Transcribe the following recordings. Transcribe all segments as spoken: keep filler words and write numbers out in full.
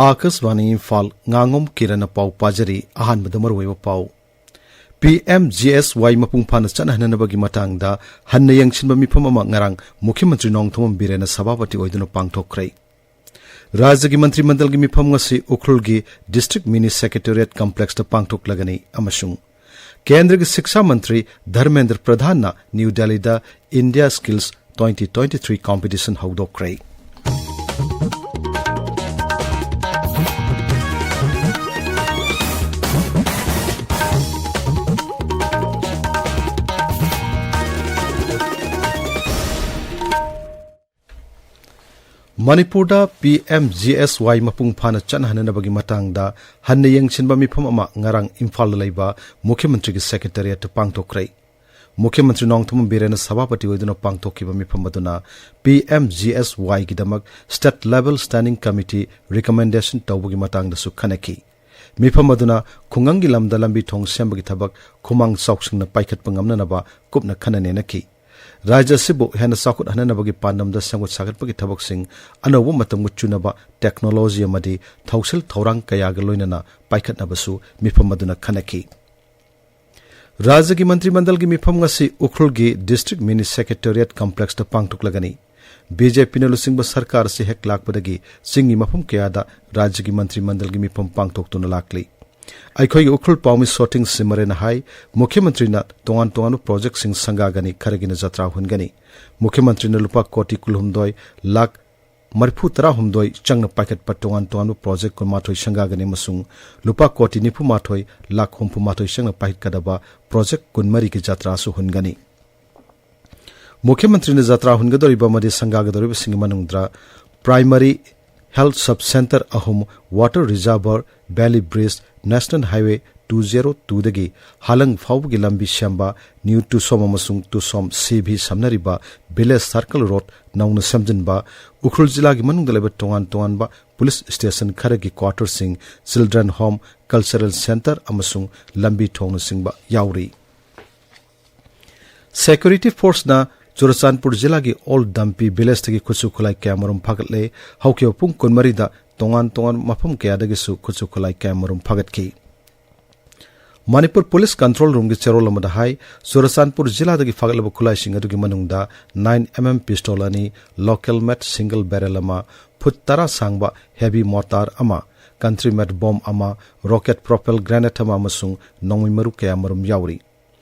ꯑꯥꯀꯥꯁꯕꯥꯅꯤ ꯏꯝꯐꯥꯜ, ꯉꯥꯉꯣꯝ ꯀꯤꯔꯟꯅ ꯄꯥꯎ ꯄꯥꯖꯔꯤ꯫ ꯑꯍꯥꯟꯕꯗ ꯃꯔꯨꯑꯣꯏꯕ ꯄꯥꯎ꯫ ꯄꯤ ꯑꯦꯝ ꯖꯤ ꯑꯦꯁ ꯋꯥꯏ ꯃꯄꯨꯡ ꯐꯥꯅ ꯆꯠꯅꯍꯟꯅꯕꯒꯤ ꯃꯇꯥꯡꯗ ꯍꯟꯅ ꯌꯦꯡꯁꯤꯟꯕ ꯃꯤꯐꯝ ꯑꯃ ꯉꯔꯥꯡ ꯃꯨꯈ꯭ꯌ ꯃꯟꯇ꯭ꯔꯤ ꯅꯣꯡꯊꯣꯝꯕꯝ ꯕꯤꯔꯦꯟꯅ ꯁꯚꯥꯄꯇꯤ ꯑꯣꯏꯗꯨꯅ ꯄꯥꯡꯊꯣꯛꯈ꯭ꯔꯦ꯫ ꯔꯥꯖ꯭ꯌꯒꯤ ꯃꯟꯇ꯭ꯔꯤ ꯃꯟꯗꯜꯒꯤ ꯃꯤꯐꯝ ꯉꯁꯤ ꯎꯈ꯭ꯔꯨꯜꯒꯤ ꯗꯤꯁꯇ꯭ꯔꯤꯛ ꯃꯤꯅꯤ ꯁꯦꯀ꯭ꯔꯦꯇꯦꯔꯤꯌꯦꯠ ꯀꯝꯄ꯭ꯂꯦꯛꯁꯇ ꯄꯥꯡꯊꯣꯛꯂꯒꯅꯤ ꯑꯃꯁꯨꯡ ꯀꯦꯟꯗ꯭ꯔꯒꯤ ꯁꯤꯛꯁꯥ ꯃꯟꯇ꯭ꯔꯤ ꯙꯔꯃꯦꯟꯗ꯭ꯔ ꯄ꯭ꯔꯙꯥꯟꯅ ꯅ꯭ꯌꯨ ꯗꯦꯜꯂꯤꯗ India skills twenty twenty three competition ꯍꯧꯗꯣꯛꯈ꯭ꯔꯦ꯫ ꯃꯅꯤꯄꯨꯔꯗ ꯄꯤ ꯑꯦꯝ ꯖꯤ ꯑꯦꯁ ꯋꯥꯏ ꯃꯄꯨꯡ ꯐꯥꯅ ꯆꯠꯅꯍꯟꯅꯕꯒꯤ ꯃꯇꯥꯡꯗ ꯍꯟꯅ ꯌꯦꯡꯁꯤꯟꯕ ꯃꯤꯐꯝ ꯑꯃ ꯉꯔꯥꯡ ꯏꯝꯐꯥꯜꯗ ꯂꯩꯕ ꯃꯨꯈ꯭ꯌ ꯃꯟꯇ꯭ꯔꯤꯒꯤ ꯁꯦꯀ꯭ꯔꯦꯇꯦꯔꯤꯌꯦꯠꯇ ꯄꯥꯡꯊꯣꯛꯈ꯭ꯔꯦ꯫ ꯃꯨꯈ꯭ꯌ ꯃꯟꯇ꯭ꯔꯤ ꯅꯣꯡꯊꯣꯝꯕꯝ ꯕꯤꯔꯦꯟꯅ ꯁꯚꯥꯄꯇꯤ ꯑꯣꯏꯗꯨꯅ ꯄꯥꯡꯊꯣꯛꯈꯤꯕ ꯃꯤꯐꯝ ꯑꯗꯨꯅ ꯄꯤ ꯑꯦꯝ ꯖꯤ ꯑꯦꯁ ꯋꯥꯏꯒꯤꯗꯃꯛ state level standing committee recommendation ꯇꯧꯕꯒꯤ ꯃꯇꯥꯡꯗꯁꯨ ꯈꯟꯅꯈꯤ꯫ ꯃꯤꯐꯝ ꯑꯗꯨꯅ ꯈꯨꯡꯒꯪꯒꯤ ꯂꯝꯗ ꯂꯝꯕꯤ ꯊꯣꯡ ꯁꯦꯝꯕꯒꯤ ꯊꯕꯛ ꯈꯨꯃꯥꯡ ꯆꯥꯎꯁꯤꯡꯅ ꯄꯥꯏꯈꯠꯄ ꯉꯝꯅꯅꯕ ꯀꯨꯞꯅ ꯈꯟꯅ ꯅꯩꯅꯈꯤ꯫ ꯔꯥꯖ꯭ꯌ ꯑꯁꯤꯕꯨ ꯍꯦꯟꯅ ꯆꯥꯎꯈꯠꯍꯟꯅꯕꯒꯤ ꯄꯥꯟꯗꯝꯗ ꯁꯦꯝꯒꯠ ꯁꯥꯒꯠꯄꯒꯤ ꯊꯕꯛꯁꯤꯡ ꯑꯅꯧꯕ ꯃꯇꯝꯒ ꯆꯨꯅꯕ ꯇꯦꯛꯅꯣꯂꯣꯖꯤ ꯑꯃꯗꯤ ꯊꯧꯁꯤꯜ ꯊꯧꯔꯥꯡ ꯀꯌꯥꯒ ꯂꯣꯏꯅꯅ ꯄꯥꯏꯈꯠꯅꯕꯁꯨ ꯃꯤꯐꯝ ꯑꯗꯨꯅ ꯈꯟꯅꯈꯤ꯫ ꯔꯥꯖ꯭ꯌꯒꯤ ꯃꯟꯇ꯭ꯔꯤ ꯃꯟꯗꯜꯒꯤ ꯃꯤꯐꯝ ꯉꯁꯤ ꯎꯈ꯭ꯔꯨꯜꯒꯤ ꯗꯤꯁꯇ꯭ꯔꯤꯛ ꯃꯤꯅꯤ ꯁꯦꯀ꯭ꯔꯦꯇꯦꯔꯤꯌꯦꯠ ꯀꯝꯄ꯭ꯂꯦꯛꯁꯇ ꯄꯥꯡꯊꯣꯛꯂꯒꯅꯤ꯫ ꯕꯤ ꯖꯦ ꯄꯤꯅ ꯂꯨꯆꯤꯡꯕ ꯁꯔꯀꯥꯔ ꯑꯁꯤ ꯍꯦꯛ ꯂꯥꯛꯄꯗꯒꯤ ꯆꯤꯡꯒꯤ ꯃꯐꯝ ꯀꯌꯥꯗ ꯔꯥꯖ꯭ꯌꯒꯤ ꯃꯟꯇ꯭ꯔꯤ ꯃꯟꯗꯜꯒꯤ ꯃꯤꯐꯝ ꯄꯥꯡꯊꯣꯛꯇꯨꯅ ꯂꯥꯛꯂꯤ꯫ ꯑꯩꯈꯣꯏꯒꯤ ꯎꯈ꯭ꯔꯨꯜ ꯄꯥꯎꯃꯤ ꯁꯣꯇꯤꯡ ꯁꯤꯃꯔꯦꯅ ꯍꯥꯏ, ꯃꯨꯈ꯭ꯌ ꯃꯟꯇ꯭ꯔꯤꯅ ꯇꯣꯉꯥꯟ ꯇꯣꯉꯥꯟꯕ ꯄ꯭ꯔꯣꯖꯦꯛꯁꯤꯡ ꯁꯪꯒꯥꯒꯅꯤ, ꯈꯔꯒꯤꯅ ꯖꯇ꯭ꯔꯥ ꯍꯨꯟꯒꯅꯤ꯫ ꯃꯨꯈ꯭ꯌ ꯃꯟꯇ꯭ꯔꯤꯅ ꯂꯨꯄꯥ ꯀꯣꯇꯤ ꯀꯨꯟꯍꯨꯝꯗꯣꯏ ꯂꯥꯈ ꯃꯔꯤꯐꯨ ꯇꯔꯥꯍꯨꯝꯗꯣꯏ ꯆꯪꯅ ꯄꯥꯏꯈꯠꯄ ꯇꯣꯉꯥꯟ ꯇꯣꯉꯥꯟꯕ ꯄ꯭ꯔꯣꯖꯦꯛ ꯀꯨꯟꯃꯥꯊꯣꯏ ꯁꯪꯒꯥꯒꯅꯤ ꯑꯃꯁꯨꯡ ꯂꯨꯄꯥ ꯀꯣꯇꯤ ꯅꯤꯐꯨꯃꯥꯊꯣꯏ ꯂꯥꯈ ꯍꯨꯝꯐꯨꯃꯥꯊꯣꯏ ꯆꯪꯅ ꯄꯥꯏꯈꯠꯀꯗꯕ ꯄ꯭ꯔꯣꯖꯦꯛ ꯀꯨꯟꯃꯔꯤꯒꯤ ꯖꯇ꯭ꯔꯥꯁꯨ ꯍꯨꯟꯒꯅꯤ꯫ ꯃꯨꯈ꯭ꯌ ꯃꯟꯇ꯭ꯔꯤꯅ ꯖꯇ꯭ꯔꯥ ꯍꯨꯟꯒꯗꯧꯔꯤꯕ ꯑꯃꯗꯤ ꯁꯪꯒꯥꯒꯗꯧꯔꯤꯕꯁꯤꯡꯒꯤ ꯃꯅꯨꯡꯗ ꯄ꯭ꯔꯥꯏꯃꯔꯤ ꯍꯦꯜꯊ ꯁꯕ ꯁꯦꯟꯇꯔ ꯑꯍꯨꯝ, water reservoir, valley bridge, national highway two zero ꯇꯨꯗꯒꯤ ꯍꯥꯂꯪ ꯐꯥꯎꯕꯒꯤ ꯂꯝꯕꯤ ꯁꯦꯝꯕ, ꯅ꯭ꯌꯨ ꯇꯨꯁꯣꯝ ꯑꯃꯁꯨꯡ ꯇꯨꯁꯣꯝ ꯁꯤ ꯚꯤ ꯁꯝꯅꯔꯤꯕ ꯚꯤꯂꯦꯖ ꯁꯔꯀꯜ ꯔꯣꯗ ꯅꯧꯅ ꯁꯦꯝꯖꯤꯟꯕ, ꯎꯈ꯭ꯔꯨꯜ ꯖꯤꯂꯥꯒꯤ ꯃꯅꯨꯡꯗ ꯂꯩꯕ ꯇꯣꯉꯥꯟ ꯇꯣꯉꯥꯟꯕ ꯄꯨꯂꯤꯁ ꯁ꯭ꯇꯦꯁꯟ ꯈꯔꯒꯤ ꯀ꯭ꯋꯥꯇꯔꯁꯤꯡ, ꯆꯤꯜꯗ꯭ꯔꯦꯟ ꯍꯣꯝ, ꯀꯜꯆꯔꯦꯜ ꯁꯦꯟꯇꯔ ꯑꯃꯁꯨꯡ ꯂꯝꯕꯤ ꯊꯣꯡꯅꯆꯤꯡꯕ ꯌꯥꯎꯔꯤ꯫ ꯁꯦꯀ꯭ꯌꯨꯔꯤꯇꯤ ꯐꯣꯔꯁꯅ ꯆꯨꯔꯆꯥꯟꯄꯨꯔ ꯖꯤꯂꯥꯒꯤ ꯑꯣꯜ ꯗꯝꯄꯤ ꯚꯤꯂꯦꯖꯇꯒꯤ ꯈꯨꯠꯁꯨ ꯈꯨꯠꯂꯥꯏ ꯀꯌꯥꯃꯔꯨꯝ ꯐꯥꯒꯠꯂꯦ꯫ ꯍꯧꯈꯤꯕ ꯄꯨꯡ ꯀꯨꯟꯃꯔꯤꯗ ꯇꯣꯉꯥꯟ ꯇꯣꯉꯥꯟꯕ ꯃꯐꯝ ꯀꯌꯥꯗꯒꯤꯁꯨ ꯈꯨꯠꯁꯨ ꯈꯨꯠꯂꯥꯏ ꯀꯌꯥꯃꯔꯨꯝ ꯐꯥꯒꯠꯈꯤ꯫ ꯃꯅꯤꯄꯨꯔ ꯄꯨꯂꯤꯁ ꯀꯟꯇ꯭ꯔꯣꯜ ꯔꯨꯝꯒꯤ ꯆꯦꯔꯣꯜ ꯑꯃꯗ ꯍꯥꯏ, ꯆꯨꯔꯆꯥꯟꯄꯨꯔ ꯖꯤꯂꯥꯗꯒꯤ ꯐꯥꯒꯠꯂꯕ ꯈꯨꯠꯂꯥꯏꯁꯤꯡ ꯑꯗꯨꯒꯤ ꯃꯅꯨꯡꯗ nine M M pistol ꯑꯅꯤ, local made single barrel ꯑꯃ, ꯐꯨꯠ ꯇꯔꯥ ꯁꯥꯡꯕ heavy mortar ꯑꯃ, country made bomb ꯑꯃ, rocket propelled grenade ꯑꯃ ꯑꯃꯁꯨꯡ ꯅꯣꯡꯃꯩ ꯃꯔꯨ ꯀꯌꯥꯃꯔꯨꯝ ꯌꯥꯎꯔꯤ꯫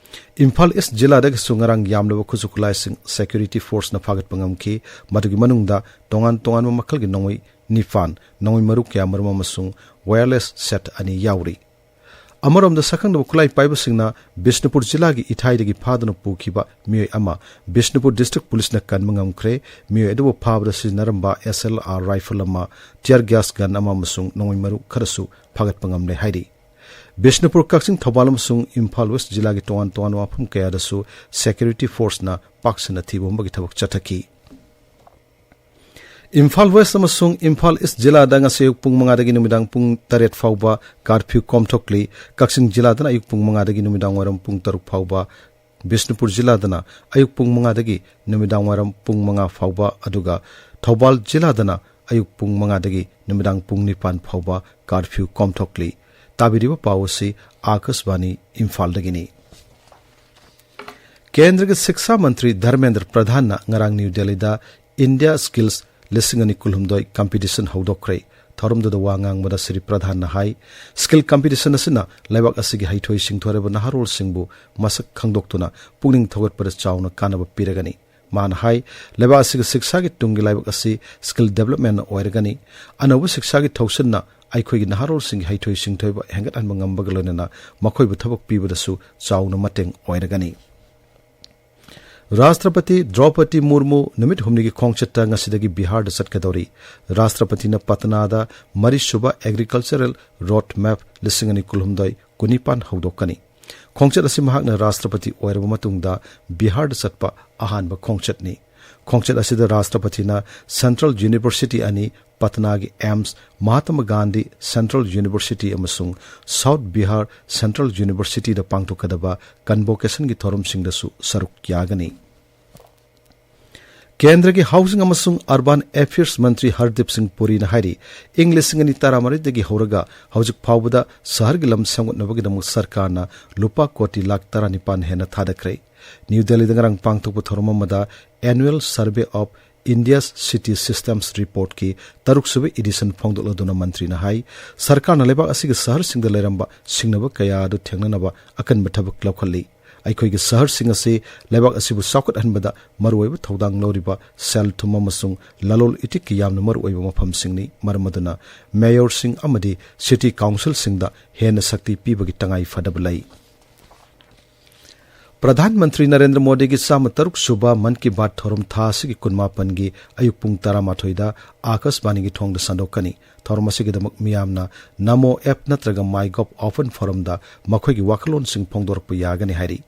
ꯏꯝꯐꯥꯜ ꯏꯁ ꯖꯤꯂꯥꯗꯒꯤꯁꯨ ꯉꯔꯥꯡ ꯌꯥꯝꯂꯕ ꯈꯨꯠꯁꯨ ꯈꯨꯠꯂꯥꯏꯁꯤꯡ security forceꯅ ꯐꯥꯒꯠꯄ ꯉꯝꯈꯤ꯫ ꯃꯗꯨꯒꯤ ꯃꯅꯨꯡꯗ ꯇꯣꯉꯥꯟ ꯇꯣꯉꯥꯟꯕ ꯃꯈꯜꯒꯤ ꯅꯣꯡꯃꯩ ꯅꯤꯄꯥꯟ, ꯅꯣꯡꯃꯩ ꯃꯔꯨ ꯀꯌꯥꯃꯔꯨꯝ ꯑꯃꯁꯨꯡ wireless set ꯑꯅꯤ ꯌꯥꯎꯔꯤ꯫ ꯑꯃꯔꯣꯝꯗ, ꯁꯛꯈꯪꯗꯕ ꯈꯨꯠꯂꯥꯏ ꯄꯥꯏꯕꯁꯤꯡꯅ ꯕꯤꯁꯅꯨꯄꯨꯔ ꯖꯤꯂꯥꯒꯤ ꯏꯊꯥꯏꯗꯒꯤ ꯐꯥꯗꯨꯅ ꯄꯨꯈꯤꯕ ꯃꯤꯑꯣꯏ ꯑꯃ ꯕꯤꯁꯅꯨꯄꯨꯔ district ꯄꯨꯂꯤꯁꯅ ꯀꯟꯕ ꯉꯝꯈ꯭ꯔꯦ꯫ ꯃꯤꯑꯣꯏ ꯑꯗꯨꯕꯨ ꯐꯥꯕꯗ ꯁꯤꯖꯤꯟꯅꯔꯝꯕ S L R rifle ꯑꯃ, tear gas gun ꯑꯃ ꯑꯃꯁꯨꯡ ꯅꯣꯡꯃꯩ ꯃꯔꯨ ꯈꯔꯁꯨ ꯐꯥꯒꯠꯄ ꯉꯝꯂꯦ ꯍꯥꯏꯔꯤ꯫ ꯕꯤꯁꯅꯨꯄꯨꯔ, ꯀꯛꯆꯤꯡ, ꯊꯧꯕꯥꯜ ꯑꯃꯁꯨꯡ ꯏꯝꯐꯥꯜ ꯋꯦꯁ ꯖꯤꯂꯥꯒꯤ ꯇꯣꯉꯥꯟ ꯇꯣꯉꯥꯟꯕ ꯃꯐꯝ ꯀꯌꯥꯗꯁꯨ security forceꯅ ꯄꯥꯛ ꯁꯟꯅ ꯊꯤꯕ ꯍꯨꯝꯕꯒꯤ ꯊꯕꯛ ꯆꯠꯊꯈꯤ꯫ ꯏꯝꯐꯥꯜ ꯋꯦꯁ ꯑꯃꯁꯨꯡ ꯏꯝꯐꯥꯜ ꯏꯁ ꯖꯤꯂꯥꯗ ꯉꯁꯤ ꯑꯌꯨꯛ ꯄꯨꯡ ꯃꯉꯥꯗꯒꯤ ꯅꯨꯃꯤꯗꯥꯡ ꯄꯨꯡ ꯇꯔꯦꯠ ꯐꯥꯎꯕ curfew ꯀꯣꯝꯊꯣꯛꯂꯤ꯫ ꯀꯛꯆꯤꯡ ꯖꯤꯂꯥꯗꯅ ꯑꯌꯨꯛ ꯄꯨꯡ ꯃꯉꯥꯗꯒꯤ ꯅꯨꯃꯤꯗꯥꯡ ꯋꯥꯏꯔꯝ ꯄꯨꯡ ꯇꯔꯨꯛ ꯐꯥꯎꯕ, ꯕꯤꯁꯅꯨꯄꯨꯔ ꯖꯤꯂꯥꯗꯅ ꯑꯌꯨꯛ ꯄꯨꯡ ꯃꯉꯥꯗꯒꯤ ꯅꯨꯃꯤꯗꯥꯡ ꯋꯥꯏꯔꯝ ꯄꯨꯡ ꯃꯉꯥ ꯐꯥꯎꯕ, ꯑꯗꯨꯒ ꯊꯧꯕꯥꯜ ꯖꯤꯂꯥꯗꯅ ꯑꯌꯨꯛ ꯄꯨꯡ ꯃꯉꯥꯗꯒꯤ ꯅꯨꯃꯤꯗꯥꯡ ꯄꯨꯡ ꯅꯤꯄꯥꯟ ꯐꯥꯎꯕ curfew ꯀꯣꯝꯊꯣꯛꯂꯤ꯫ ꯇꯥꯕꯤꯔꯤꯕ ꯄꯥꯎ ꯑꯁꯤ ꯑꯥꯀꯥꯁꯕꯥꯅꯤ ꯏꯝꯐꯥꯜꯗꯒꯤꯅꯤ꯫ ꯀꯦꯟꯗ꯭ꯔꯒꯤ ꯁꯤꯛꯁꯥ ꯃꯟꯇ꯭ꯔꯤ ꯙꯔꯃꯦꯟꯗ꯭ꯔ ꯄ꯭ꯔꯙꯥꯟꯅ ꯉꯔꯥꯡ ꯅ꯭ꯌꯨ ꯗꯦꯜꯂꯤꯗ India Skills ꯂꯤꯁꯤꯡ ꯑꯅꯤ ꯀꯨꯟꯍꯨꯝꯗꯣꯏ competition ꯍꯧꯗꯣꯛꯈ꯭ꯔꯦ꯫ ꯊꯧꯔꯝꯗꯨꯗ ꯋꯥ ꯉꯥꯡꯕꯗ ꯁ꯭ꯔꯤ ꯄ꯭ꯔꯙꯥꯟꯅ ꯍꯥꯏ, skill competition ꯑꯁꯤꯅ ꯂꯩꯕꯥꯛ ꯑꯁꯤꯒꯤ ꯍꯩꯊꯣꯏ ꯁꯤꯡꯊꯣꯏꯔꯕ ꯅꯍꯥꯔꯣꯜꯁꯤꯡꯕꯨ ꯃꯁꯛ ꯈꯪꯗꯣꯛꯇꯨꯅ ꯄꯨꯛꯅꯤꯡ ꯊꯧꯒꯠꯄꯗ ꯆꯥꯎꯅ ꯀꯥꯟꯅꯕ ꯄꯤꯔꯒꯅꯤ꯫ ꯃꯥꯅ ꯍꯥꯏ, ꯂꯩꯕꯥꯛ ꯑꯁꯤꯒꯤ ꯁꯤꯛꯁꯥꯒꯤ ꯇꯨꯡꯒꯤ ꯂꯥꯏꯕꯛ ꯑꯁꯤ skill developmentꯅ ꯑꯣꯏꯔꯒꯅꯤ꯫ ꯑꯅꯧꯕ ꯁꯤꯛꯁꯥꯒꯤ ꯊꯧꯁꯤꯟꯅ ꯑꯩꯈꯣꯏꯒꯤ ꯅꯍꯥꯔꯣꯜꯁꯤꯡꯒꯤ ꯍꯩꯊꯣꯏ ꯁꯤꯡꯊꯣꯏꯕ ꯍꯦꯟꯒꯠꯍꯟꯕ ꯉꯝꯕꯒ ꯂꯣꯏꯅꯅ ꯃꯈꯣꯏꯕꯨ ꯊꯕꯛ ꯄꯤꯕꯗꯁꯨ ꯆꯥꯎꯅ ꯃꯇꯦꯡ ꯑꯣꯏꯔꯒꯅꯤ꯫ ꯔꯥꯁꯇ꯭ꯔꯄꯇꯤ ꯗ꯭ꯔꯧꯄꯗꯤ ꯃꯨꯔꯃꯨ ꯅꯨꯃꯤꯠ ꯍꯨꯝꯅꯤꯒꯤ ꯈꯣꯡꯆꯠꯇ ꯉꯁꯤꯗꯒꯤ ꯕꯤꯍꯥꯔꯗ ꯆꯠꯀꯗꯧꯔꯤ꯫ ꯔꯥꯁꯇ꯭ꯔꯄꯇꯤꯅ ꯄꯇꯅꯥꯗ ꯃꯔꯤꯁꯨꯕ Agricultural Road Map ꯂꯤꯁꯤꯡ ꯑꯅꯤ ꯀꯨꯟꯍꯨꯝꯗꯣꯏ ꯀꯨꯟꯅꯤꯄꯥꯟ ꯍꯧꯗꯣꯛꯀꯅꯤ꯫ ꯈꯣꯡꯆꯠ ꯑꯁꯤ ꯃꯍꯥꯛꯅ ꯔꯥꯁꯇ꯭ꯔꯄꯇꯤ ꯑꯣꯏꯔꯕ ꯃꯇꯨꯡꯗ ꯕꯤꯍꯥꯔꯗ ꯆꯠꯄ ꯑꯍꯥꯟꯕ ꯈꯣꯡꯆꯠꯅꯤ꯫ ꯈꯣꯡꯆꯠ ꯑꯁꯤꯗ ꯔꯥꯁꯇ꯭ꯔꯄꯇꯤꯅ Central University ꯑꯅꯤ, ꯄꯇꯅꯥꯒꯤ AIIMS, Mahatma Gandhi Central University ꯑꯃꯁꯨꯡ South Bihar Central Universityꯗ ꯄꯥꯡꯊꯣꯛꯀꯗꯕ convocationꯒꯤ ꯊꯧꯔꯝꯁꯤꯡꯗꯁꯨ ꯁꯔꯨꯛ ꯌꯥꯒꯅꯤ꯫ ꯀꯦꯟꯗ꯭ꯔꯒꯤ ꯍꯥꯎꯁꯤꯡ ꯑꯃꯁꯨꯡ ꯑꯔꯕꯥꯟ ꯑꯦꯐꯤꯌꯔꯁ ꯃꯟꯇ꯭ꯔꯤ ꯍꯔꯗꯤꯞ ꯁꯤꯡ ꯄꯨꯔꯤꯅ ꯍꯥꯏꯔꯤ, ꯏꯪ ꯂꯤꯁꯤꯡ ꯑꯅꯤ ꯇꯔꯥꯃꯔꯤꯗꯒꯤ ꯍꯧꯔꯒ ꯍꯧꯖꯤꯛ ꯐꯥꯎꯕꯗ ꯁꯍꯔꯒꯤ ꯂꯝ ꯁꯦꯝꯒꯠꯅꯕꯒꯤꯗꯃꯛ ꯁꯔꯀꯥꯔꯅ ꯂꯨꯄꯥ ꯀꯣꯇꯤ ꯂꯥꯈ ꯇꯔꯥꯅꯤꯄꯥꯟ ꯍꯦꯟꯅ ꯊꯥꯗꯈ꯭ꯔꯦ꯫ ꯅ꯭ꯌꯨ ꯗꯦꯜꯂꯤꯗ ꯉꯔꯥꯡ ꯄꯥꯡꯊꯣꯛꯄ ꯊꯧꯔꯝ ꯑꯃꯗ Annual Survey of India's City Systems Reportꯀꯤ ꯇꯔꯨꯛꯁꯨꯕ edition ꯐꯣꯡꯗꯣꯛꯂꯗꯨꯅ ꯃꯟꯇ꯭ꯔꯤꯅ ꯍꯥꯏ, ꯁꯔꯀꯥꯔꯅ ꯂꯩꯕꯥꯛ ꯑꯁꯤꯒꯤ ꯁꯍꯔꯁꯤꯡꯗ ꯂꯩꯔꯝꯕ ꯁꯤꯡꯅꯕ ꯀꯌꯥ ꯑꯗꯨ ꯊꯦꯡꯅꯅꯕ ꯑꯀꯟꯕ ꯊꯕꯛ ꯂꯧꯈꯠꯂꯤ꯫ ꯑꯩꯈꯣꯏꯒꯤ ꯁꯍꯔꯁꯤꯡ ꯑꯁꯤ ꯂꯩꯕꯥꯛ ꯑꯁꯤꯕꯨ ꯆꯥꯎꯈꯠꯍꯟꯕꯗ ꯃꯔꯨꯑꯣꯏꯕ ꯊꯧꯗꯥꯡ ꯂꯧꯔꯤꯕ ꯁꯦꯜ ꯊꯨꯝ ꯑꯃꯁꯨꯡ ꯂꯂꯣꯜ ꯏꯇꯤꯛꯀꯤ ꯌꯥꯝꯅ ꯃꯔꯨꯑꯣꯏꯕ ꯃꯐꯝꯁꯤꯡꯅꯤ꯫ ꯃꯔꯝ ꯑꯗꯨꯅ ꯃꯦꯌꯣꯔꯁꯤꯡ ꯑꯃꯗꯤ ꯁꯤꯇꯤ ꯀꯥꯎꯟꯁꯤꯜꯁꯤꯡꯗ ꯍꯦꯟꯅ ꯁꯛꯇꯤ ꯄꯤꯕꯒꯤ ꯇꯉꯥꯏ ꯐꯗꯕ ꯂꯩ꯫ ꯄ꯭ꯔꯙꯥꯟ ꯃꯟꯇ꯭ꯔꯤ ꯅꯔꯦꯟꯗ꯭ꯔ ꯃꯣꯗꯤꯒꯤ ꯆꯥꯝꯃ ꯇꯔꯨꯛ ꯁꯨꯕ ꯃꯟ ꯀꯤ ꯕꯥꯠ ꯊꯧꯔꯝ ꯊꯥ ꯑꯁꯤꯒꯤ ꯀꯨꯟꯃꯥꯄꯟꯒꯤ ꯑꯌꯨꯛ ꯄꯨꯡ ꯇꯔꯥꯃꯥꯊꯣꯏꯗ ꯑꯥꯀꯥꯁꯕꯥꯅꯤꯒꯤ ꯊꯣꯡꯗ ꯁꯟꯗꯣꯛꯀꯅꯤ꯫ ꯊꯧꯔꯝ ꯑꯁꯤꯒꯤꯗꯃꯛ ꯃꯤꯌꯥꯝꯅ ꯅꯃꯣ ꯑꯦꯞ ꯅꯠꯇ꯭ꯔꯒ ꯃꯥꯏ ꯒꯣꯚ ꯑꯣꯄꯟ ꯐꯣꯔꯝꯗ ꯃꯈꯣꯏꯒꯤ ꯋꯥꯈꯜꯂꯣꯟꯁꯤꯡ ꯐꯣꯡꯗꯣꯔꯛꯄ ꯌꯥꯒꯅꯤ ꯍꯥꯏꯔꯤ꯫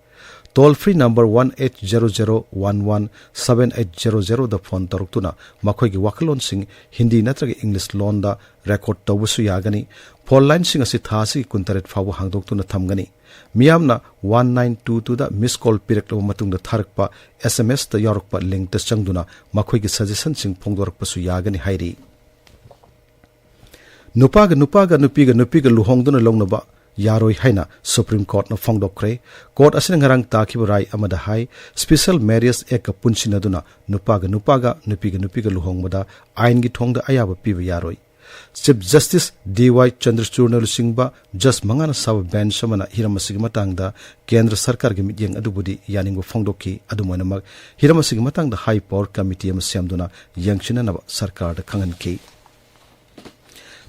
Toll free number one eight zero zero one one seven eight zero zeroꯗ ꯐꯣꯟ ꯇꯧꯔꯛꯇꯨꯅ ꯃꯈꯣꯏꯒꯤ ꯋꯥꯈꯜꯂꯣꯟꯁꯤꯡ ꯍꯤꯟꯗꯤ ꯅꯠꯇ꯭ꯔꯒ ꯏꯪꯂꯤꯁ ꯂꯣꯟꯗ ꯔꯦꯀꯣꯔꯗ ꯇꯧꯕꯁꯨ ꯌꯥꯒꯅꯤ꯫ ꯐꯣꯟ ꯂꯥꯏꯟꯁꯤꯡ ꯑꯁꯤ ꯊꯥ ꯑꯁꯤꯒꯤ ꯀꯨꯟꯇꯔꯦꯠ ꯐꯥꯎꯕ ꯍꯥꯡꯗꯣꯛꯇꯨꯅ ꯊꯝꯒꯅꯤ꯫ ꯃꯤꯌꯥꯝꯅ ꯋꯥꯟ ꯅꯥꯏꯟ ꯇꯨ ꯇꯨꯗ ꯃꯤꯁ ꯀꯣꯜ ꯄꯤꯔꯛꯂꯕ ꯃꯇꯨꯡꯗ ꯊꯥꯔꯛꯄ ꯑꯦꯁ ꯑꯦꯝ ꯑꯦꯁꯇ ꯌꯥꯎꯔꯛꯄ ꯂꯤꯡꯛꯇ ꯆꯪꯗꯨꯅ ꯃꯈꯣꯏꯒꯤ ꯁꯖꯦꯁꯟꯁꯤꯡ ꯐꯣꯡꯗꯣꯔꯛꯄꯁꯨ ꯌꯥꯒꯅꯤ ꯍꯥꯏꯔꯤ꯫ ꯅꯨꯄꯥꯒ ꯅꯨꯄꯥꯒ, ꯅꯨꯄꯤꯒ ꯅꯨꯄꯤꯒ ꯂꯨꯍꯣꯡꯗꯨꯅ ꯂꯧꯅꯕ ꯌꯥꯔꯣꯏ ꯍꯥꯏꯅ ꯁꯨꯄ꯭ꯔꯤꯝ ꯀꯣꯔꯠꯅ ꯐꯣꯡꯗꯣꯛꯈ꯭ꯔꯦ꯫ ꯀꯣꯔꯠ ꯑꯁꯤꯅ ꯉꯔꯥꯡ ꯇꯥꯈꯤꯕ ꯔꯥꯏ ꯑꯃꯗ ꯍꯥꯏ, ꯁ꯭ꯄꯦꯁꯦꯜ ꯃꯦꯔꯤꯌꯦꯖ ꯑꯦꯛꯀ ꯄꯨꯟꯁꯤꯟꯅꯗꯨꯅ ꯅꯨꯄꯥꯒ ꯅꯨꯄꯥꯒ, ꯅꯨꯄꯤꯒ ꯅꯨꯄꯤꯒ ꯂꯨꯍꯣꯡꯕꯗ ꯑꯥꯏꯟꯒꯤ ꯊꯣꯡꯗ ꯑꯌꯥꯕ ꯄꯤꯕ ꯌꯥꯔꯣꯏ꯫ ꯆꯤꯐ ꯖꯁꯇꯤꯁ ꯗꯤ ꯋꯥꯏ ꯆꯟꯗ꯭ꯔꯆꯨꯗꯅ ꯂꯨꯆꯤꯡꯕ ꯖꯁ ꯃꯉꯥꯅ ꯁꯥꯕ ꯕꯦꯟꯆ ꯑꯃꯅ ꯍꯤꯔꯝ ꯑꯁꯤꯒꯤ ꯃꯇꯥꯡꯗ ꯀꯦꯟꯗ꯭ꯔ ꯁꯔꯀꯥꯔꯒꯤ ꯃꯤꯠꯌꯦꯡ ꯑꯗꯨꯕꯨꯗꯤ ꯌꯥꯅꯤꯡꯕ ꯐꯣꯡꯗꯣꯛꯈꯤ꯫ ꯑꯗꯨꯝ ꯑꯣꯏꯅꯃꯛ, ꯍꯤꯔꯝ ꯑꯁꯤꯒꯤ ꯃꯇꯥꯡꯗ ꯍꯥꯏ ꯄꯥꯋꯔ ꯀꯃꯤꯇꯤ ꯑꯃ ꯁꯦꯝꯗꯨꯅ ꯌꯦꯡꯁꯤꯟꯅꯅꯕ ꯁꯔꯀꯥꯔꯗ ꯈꯪꯍꯟꯈꯤ꯫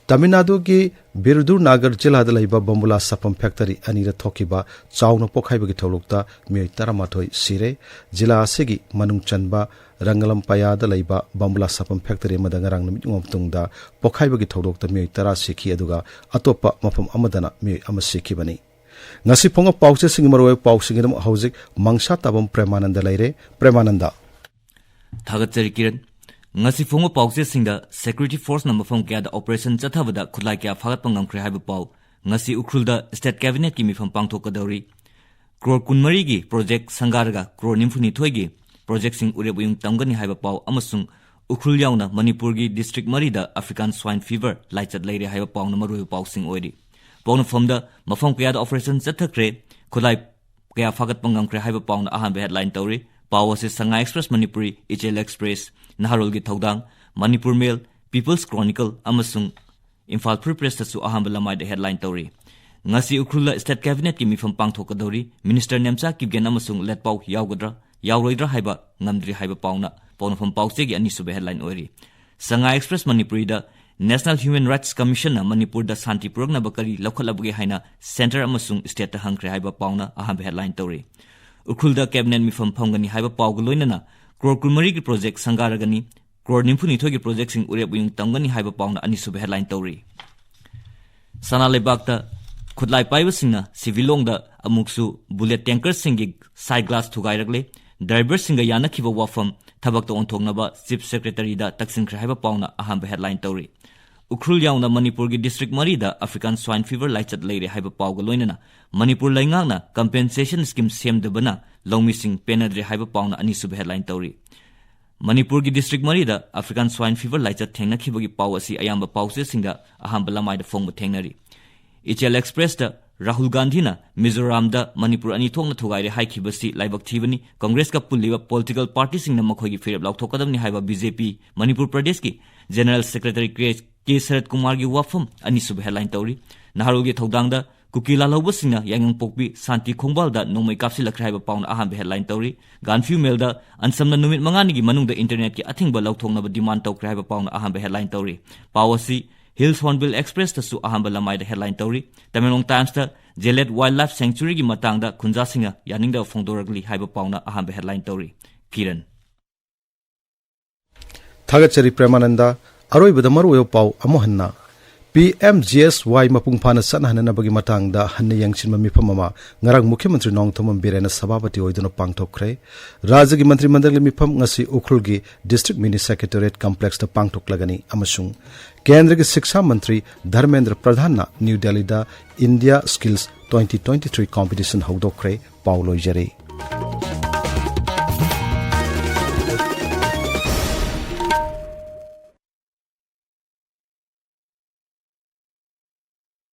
ꯇꯥꯃꯤꯜ ꯅꯥꯗꯨꯒꯤ ꯕꯤꯔꯨꯗꯨꯔꯅꯥꯒꯔ ꯖꯤꯂꯥꯗ ꯂꯩꯕ ꯕꯣꯝꯕꯨꯂꯥ ꯁꯥꯐꯝ ꯐꯦꯛꯇꯔꯤ ꯑꯅꯤꯗ ꯊꯣꯛꯈꯤꯕ ꯆꯥꯎꯅ ꯄꯣꯈꯥꯏꯕꯒꯤ ꯊꯧꯗꯣꯛꯇ ꯃꯤꯑꯣꯏ ꯇꯔꯥꯃꯥꯊꯣꯏ ꯁꯤꯔꯦ꯫ ꯖꯤꯂꯥ ꯑꯁꯤꯒꯤ ꯃꯅꯨꯡ ꯆꯟꯕ ꯔꯪꯒꯂꯝꯄꯥꯌꯥꯗ ꯂꯩꯕ ꯕꯣꯝꯕꯨꯂꯥ ꯁꯥꯐꯝ ꯐꯦꯛꯇꯔꯤ ꯑꯃꯗ ꯉꯔꯥꯡ ꯅꯨꯃꯤꯠ ꯌꯨꯡꯕ ꯃꯇꯨꯡꯗ ꯄꯣꯈꯥꯏꯕꯒꯤ ꯊꯧꯗꯣꯛꯇ ꯃꯤꯑꯣꯏ ꯇꯔꯥ ꯁꯤꯈꯤ, ꯑꯗꯨꯒ ꯑꯇꯣꯞꯄ ꯃꯐꯝ ꯑꯃꯗꯅ ꯃꯤꯑꯣꯏ ꯑꯃ ꯁꯤꯈꯤꯕꯅꯤ꯫ ꯉꯁꯤ ꯐꯣꯡꯕ ꯄꯥꯎꯆꯦꯁꯤꯡꯒꯤ ꯃꯔꯨꯑꯣꯏꯕ ꯄꯥꯎꯁꯤꯡꯒꯤꯗꯃꯛ ꯍꯧꯖꯤꯛ ꯃꯪꯁꯥ ꯇꯥꯕꯝ ꯄ꯭ꯔꯦꯃꯥꯅꯟꯗ ꯂꯩꯔꯦ꯫ ꯄ꯭ꯔꯦꯃꯥꯅꯟꯗ꯫ ꯊꯥꯒꯠꯆꯔꯤ ꯀꯤꯔꯟ꯫ ꯉꯁꯤ ꯐꯣꯡꯕ ꯄꯥꯎꯆꯦꯁꯤꯡꯗ, ꯁꯦꯀ꯭ꯌꯨꯔꯤꯇꯤ ꯐꯣꯔꯁꯅ ꯃꯐꯝ ꯀꯌꯥꯗ ꯑꯣꯄꯔꯦꯁꯟ ꯆꯠꯊꯕꯗ ꯈꯨꯠꯂꯥꯏ ꯀꯌꯥ ꯐꯥꯒꯠꯄ ꯉꯝꯈ꯭ꯔꯦ ꯍꯥꯏꯕ ꯄꯥꯎ꯫ ꯉꯁꯤ ꯎꯈ꯭ꯔꯨꯜꯗ ꯁ꯭ꯇꯦꯠ ꯀꯦꯕꯤꯅꯦꯠꯀꯤ ꯃꯤꯐꯝ ꯄꯥꯡꯊꯣꯛꯀꯗꯧꯔꯤ꯫ ꯀ꯭ꯔꯣꯔ ꯀꯨꯟꯃꯔꯤꯒꯤ ꯄ꯭ꯔꯣꯖꯦꯛ ꯁꯪꯒꯥꯔꯒ ꯀ꯭ꯔꯣꯔ ꯅꯤꯐꯨꯅꯤꯊꯣꯏꯒꯤ ꯄ꯭ꯔꯣꯖꯦꯛꯁꯤꯡ ꯎꯔꯦꯞ ꯎꯌꯨꯡ ꯇꯝꯒꯅꯤ ꯍꯥꯏꯕ ꯄꯥꯎ ꯑꯃꯁꯨꯡ ꯎꯈ꯭ꯔꯨꯜ ꯌꯥꯎꯅ ꯃꯅꯤꯄꯨꯔꯒꯤ ꯗꯤꯁꯇ꯭ꯔꯤꯛ ꯃꯔꯤꯗ African Swine Fever ꯂꯥꯏꯆꯠ ꯂꯩꯔꯦ ꯍꯥꯏꯕ ꯄꯥꯎꯅ ꯃꯔꯨꯑꯣꯏꯕ ꯄꯥꯎꯁꯤꯡ ꯑꯣꯏꯔꯤ꯫ ꯄꯣꯛꯅꯐꯝꯗ ꯃꯐꯝ ꯀꯌꯥꯗ ꯑꯣꯄꯔꯦꯁꯟ ꯆꯠꯊꯈ꯭ꯔꯦ, ꯈꯨꯠꯂꯥꯏ ꯀꯌꯥ ꯐꯥꯒꯠꯄ ꯉꯝꯈ꯭ꯔꯦ ꯍꯥꯏꯕ ꯄꯥꯎꯅ ꯑꯍꯥꯟꯕ ꯍꯦꯗꯂꯥꯏꯟ ꯇꯧꯔꯤ꯫ ꯄꯥꯎ ꯑꯁꯤ ꯁꯉꯥꯏ ꯑꯦꯛꯁꯄ꯭ꯔꯦꯁ ꯃꯅꯤꯄꯨꯔꯤ, ꯏꯆꯦꯜ ꯑꯦꯛꯁꯄ꯭ꯔꯦꯁ, ꯅꯍꯥꯔꯣꯜꯒꯤ ꯊꯧꯗꯥꯡ, ꯃꯅꯤꯄꯨꯔ ꯃꯦꯜ, ꯄꯤꯄꯜꯁ ꯀ꯭ꯔꯣꯅꯤꯀꯜ ꯑꯃꯁꯨꯡ ꯏꯝꯐꯥꯜ ꯐ꯭ꯔꯤ ꯄ꯭ꯔꯦꯁꯇꯁꯨ ꯑꯍꯥꯟꯕ ꯂꯃꯥꯏꯗ ꯍꯦꯗꯂꯥꯏꯟ ꯇꯧꯔꯤ꯫ ꯉꯁꯤ ꯎꯈ꯭ꯔꯨꯜꯗ ꯁ꯭ꯇꯦꯠ ꯀꯦꯕꯤꯅꯦꯠꯀꯤ ꯃꯤꯐꯝ ꯄꯥꯡꯊꯣꯛꯀꯗꯧꯔꯤ꯫ ꯃꯤꯅꯤꯁꯇꯔ ꯅꯦꯝꯆꯥ ꯀꯤꯞꯒꯦꯟ ꯑꯃꯁꯨꯡ ꯂꯦꯠꯄꯥꯎ ꯌꯥꯎꯒꯗ꯭ꯔꯥ, ꯌꯥꯎꯔꯣꯏꯗ꯭ꯔꯥ ꯍꯥꯏꯕ ꯉꯝꯗ꯭ꯔꯤ ꯍꯥꯏꯕ ꯄꯥꯎꯅ ꯄꯣꯛꯅꯐꯝ ꯄꯥꯎꯆꯦꯒꯤ ꯑꯅꯤꯁꯨꯕ ꯍꯦꯗꯂꯥꯏꯟ ꯑꯣꯏꯔꯤ꯫ ꯁꯉꯥꯏ ꯑꯦꯛꯁꯄ꯭ꯔꯦꯁ ꯃꯅꯤꯄꯨꯔꯤꯗ National Human Rights Commissionꯅ ꯃꯅꯤꯄꯨꯔꯗ ꯁꯥꯟꯇꯤ ꯄꯨꯔꯛꯅꯕ ꯀꯔꯤ ꯂꯧꯈꯠꯂꯕꯒꯦ ꯍꯥꯏꯅ ꯁꯦꯟꯇꯔ ꯑꯃꯁꯨꯡ ꯁ꯭ꯇꯦꯠꯇ ꯍꯪꯈ꯭ꯔꯦ ꯍꯥꯏꯕ ꯄꯥꯎꯅ ꯑꯍꯥꯟꯕ ꯍꯦꯗꯂꯥꯏꯟ ꯇꯧꯔꯤ꯫ ꯎꯈ꯭ꯔꯨꯜꯗ ꯀꯦꯕꯤꯅꯦꯠ ꯃꯤꯐꯝ ꯐꯝꯒꯅꯤ ꯍꯥꯏꯕ ꯄꯥꯎꯒ ꯂꯣꯏꯅꯅ ꯀ꯭ꯔꯣꯔ ꯀꯨꯟꯃꯔꯤꯒꯤ ꯄ꯭ꯔꯣꯖꯦꯛ ꯁꯪꯒꯥꯔꯒꯅꯤ, ꯀ꯭ꯔꯣꯔ ꯅꯤꯐꯨꯅꯤꯊꯣꯏꯒꯤ ꯄ꯭ꯔꯣꯖꯦꯛꯁꯤꯡ ꯎꯔꯦꯞ ꯎꯌꯨꯡ ꯇꯝꯒꯅꯤ ꯍꯥꯏꯕ ꯄꯥꯎꯅ ꯑꯅꯤꯁꯨꯕ ꯍꯦꯗꯂꯥꯏꯟ ꯇꯧꯔꯤ꯫ ꯁꯅꯥ ꯂꯩꯕꯥꯛꯇ ꯈꯨꯠꯂꯥꯏ ꯄꯥꯏꯕꯁꯤꯡꯅ ꯁꯤꯚꯤꯂꯣꯡꯗ ꯑꯃꯨꯛꯁꯨ ꯕꯨꯂꯦꯠ ꯇꯦꯡꯀꯔꯁꯤꯡꯒꯤ ꯁꯥꯏꯠ ꯒ꯭ꯂꯥꯁ ꯊꯨꯒꯥꯏꯔꯛꯂꯦ꯫ ꯗ꯭ꯔꯥꯏꯚꯔꯁꯤꯡꯒ ꯌꯥꯅꯈꯤꯕ ꯋꯥꯐꯝ ꯊꯕꯛꯇ ꯑꯣꯟꯊꯣꯛꯅꯕ ꯆꯤꯐ ꯁꯦꯀ꯭ꯔꯦꯇꯔꯤꯗ ꯇꯛꯁꯤꯟꯈ꯭ꯔꯦ ꯍꯥꯏꯕ ꯄꯥꯎꯅ ꯑꯍꯥꯟꯕ ꯍꯦꯗꯂꯥꯏꯟ ꯇꯧꯔꯤ꯫ ꯎꯈ꯭ꯔꯨꯜ ꯌꯥꯎꯅ ꯃꯅꯤꯄꯨꯔꯒꯤ ꯗꯤꯁꯇ꯭ꯔꯤꯛ ꯃꯔꯤꯗ African Swine Fever ꯂꯥꯏꯆꯠ ꯂꯩꯔꯦ ꯍꯥꯏꯕ ꯄꯥꯎꯒ ꯂꯣꯏꯅꯅ ꯃꯅꯤꯄꯨꯔ ꯂꯩꯉꯥꯛꯅ ꯀꯝꯄꯦꯟꯁꯦꯁꯟ ꯁ꯭ꯀꯤꯝ ꯁꯦꯝꯗꯕꯅ ꯂꯧꯃꯤꯁꯤꯡ ꯄꯦꯟꯅꯗ꯭ꯔꯦ ꯍꯥꯏꯕ ꯄꯥꯎꯅ ꯑꯅꯤꯁꯨꯕ ꯍꯦꯗꯂꯥꯏꯟ ꯇꯧꯔꯤ꯫ ꯃꯅꯤꯄꯨꯔꯒꯤ ꯗꯤꯁꯇ꯭ꯔꯤꯛ ꯃꯔꯤꯗ African Swine Fever ꯂꯥꯏꯆꯠ ꯊꯦꯡꯅꯈꯤꯕꯒꯤ ꯄꯥꯎ ꯑꯁꯤ ꯑꯌꯥꯝꯕ ꯄꯥꯎꯆꯦꯁꯤꯡꯗ ꯑꯍꯥꯟꯕ ꯂꯃꯥꯏꯗ ꯐꯣꯡꯕ ꯊꯦꯡꯅꯔꯤ꯫ ꯏꯆꯦꯜ ꯑꯦꯛꯁꯄ꯭ꯔꯦꯁꯇ ꯔꯥꯍꯨꯜ ꯒꯥꯟꯙꯤꯅ ꯃꯤꯖꯣꯔꯥꯝꯗ ꯃꯅꯤꯄꯨꯔ ꯑꯅꯤ ꯊꯣꯛꯅ ꯊꯨꯒꯥꯏꯔꯦ ꯍꯥꯏꯈꯤꯕꯁꯤ ꯂꯥꯏꯕꯛ ꯊꯤꯕꯅꯤ, ꯀꯪꯒ꯭ꯔꯦꯁꯀ ꯄꯨꯜꯂꯤꯕ ꯄꯣꯂꯤꯇꯤꯀꯦꯜ ꯄꯥꯔꯇꯤꯁꯤꯡꯅ ꯃꯈꯣꯏꯒꯤ ꯐꯤꯔꯦꯞ ꯂꯥꯎꯊꯣꯛꯀꯗꯕꯅꯤ ꯍꯥꯏꯕ ꯕꯤ ꯖꯦ ꯄꯤ ꯃꯅꯤꯄꯨꯔ ꯄ꯭ꯔꯗꯦꯁꯀꯤ ꯖꯦꯅꯔꯦꯜ ꯁꯦꯀ꯭ꯔꯦꯇꯔꯤ ꯀꯦ, ꯀꯦ ꯁꯔꯠ ꯀꯨꯃꯥꯔꯒꯤ ꯋꯥꯐꯝ ꯑꯅꯤꯁꯨꯕ ꯍꯦꯗꯂꯥꯏꯟ ꯇꯧꯔꯤ꯫ ꯅꯍꯥꯔꯣꯜꯒꯤ ꯊꯧꯗꯥꯡꯗ ꯀꯨꯀꯤ ꯂꯥꯜꯍꯧꯕꯁꯤꯡꯅ ꯌꯥꯏꯉꯪꯄꯣꯛꯄꯤ ꯁꯥꯟꯇꯤ ꯈꯣꯡꯕꯥꯜꯗ ꯅꯣꯡꯃꯩ ꯀꯥꯞꯁꯤꯜꯂꯛꯈ꯭ꯔꯦ ꯍꯥꯏꯕ ꯄꯥꯎꯅ ꯑꯍꯥꯟꯕ ꯍꯦꯗꯂꯥꯏꯟ ꯇꯧꯔꯤ꯫ ꯒꯥꯟꯐ꯭ꯌꯨ ꯃꯦꯜꯗ ꯑꯟꯁꯝꯅ ꯅꯨꯃꯤꯠ ꯃꯉꯥꯅꯤꯒꯤ ꯃꯅꯨꯡꯗ ꯏꯟꯇꯔꯅꯦꯠꯀꯤ ꯑꯊꯤꯡꯕ ꯂꯧꯊꯣꯛꯅꯕ ꯗꯤꯃꯥꯟ ꯇꯧꯈ꯭ꯔꯦ ꯍꯥꯏꯕ ꯄꯥꯎꯅ ꯑꯍꯥꯟꯕ ꯍꯦꯗꯂꯥꯏꯟ ꯇꯧꯔꯤ꯫ ꯄꯥꯎ ꯑꯁꯤ ꯍꯤꯜꯁ ꯍꯣꯔꯟꯕꯤꯜ ꯑꯦꯛꯁꯄ꯭ꯔꯦꯁꯇꯁꯨ ꯑꯍꯥꯟꯕ ꯂꯃꯥꯏꯗ ꯍꯦꯗꯂꯥꯏꯟ ꯇꯧꯔꯤ꯫ ꯇꯃꯦꯡꯂꯣꯡ ꯇꯥꯏꯝꯁꯇ ꯖꯦꯂꯦꯠ ꯋꯥꯏꯜꯗ ꯂꯥꯏꯐ ꯁꯦꯡꯆꯨꯔꯤꯒꯤ ꯃꯇꯥꯡꯗ ꯈꯨꯟꯖꯥꯁꯤꯡꯅ ꯌꯥꯅꯤꯡꯗꯕ ꯐꯣꯡꯗꯣꯔꯛꯂꯤ ꯍꯥꯏꯕ ꯄꯥꯎꯅ ꯑꯍꯥꯟꯕ ꯍꯦꯗꯂꯥꯏꯟ ꯇꯧꯔꯤ꯫ ꯀꯤꯔꯟ꯫ ꯊꯥꯒꯠꯆꯔꯤ ꯄ꯭ꯔꯦꯃꯥꯅꯟꯗ꯫ ꯑꯔꯣꯏꯕꯗ ꯃꯔꯨꯑꯣꯏꯕ ꯄꯥꯎ ꯑꯃꯨꯛ ꯍꯟꯅ꯫ ꯄꯤ ꯑꯦꯝ ꯖꯤ ꯑꯦꯁ ꯋꯥꯏ ꯃꯄꯨꯡ ꯐꯥꯅ ꯆꯠꯅꯍꯟꯅꯅꯕꯒꯤ ꯃꯇꯥꯡꯗ ꯍꯟꯅ ꯌꯦꯡꯁꯤꯟꯕ ꯃꯤꯐꯝ ꯑꯃ ꯉꯔꯥꯡ ꯃꯨꯈ꯭ꯌ ꯃꯟꯇ꯭ꯔꯤ ꯅꯣꯡꯊꯣꯝꯕꯝ ꯕꯤꯔꯦꯟꯅ ꯁꯚꯥꯄꯇꯤ ꯑꯣꯏꯗꯨꯅ ꯄꯥꯡꯊꯣꯛꯈ꯭ꯔꯦ꯫ ꯔꯥꯖ꯭ꯌꯒꯤ ꯃꯟꯇ꯭ꯔꯤ ꯃꯟꯗꯜꯒꯤ ꯃꯤꯐꯝ ꯉꯁꯤ ꯎꯈ꯭ꯔꯨꯜꯒꯤ ꯗꯤꯁꯇ꯭ꯔꯤꯛ ꯃꯤꯅꯤ ꯁꯦꯀ꯭ꯔꯦꯇꯦꯔꯤꯌꯦꯠ ꯀꯝꯄ꯭ꯂꯦꯛꯁꯇ ꯄꯥꯡꯊꯣꯛꯂꯒꯅꯤ ꯑꯃꯁꯨꯡ ꯀꯦꯟꯗ꯭ꯔꯒꯤ ꯁꯤꯛꯁꯥ ꯃꯟꯇ꯭ꯔꯤ ꯙꯔꯃꯦꯟꯗ꯭ꯔ ꯄ꯭ꯔꯙꯥꯟꯅ ꯅ꯭ꯌꯨ ꯗꯦꯜꯂꯤꯗ India skills twenty twenty three competition ꯍꯧꯗꯣꯛꯈ꯭ꯔꯦ꯫ ꯄꯥꯎ ꯂꯣꯏꯖꯔꯦ꯫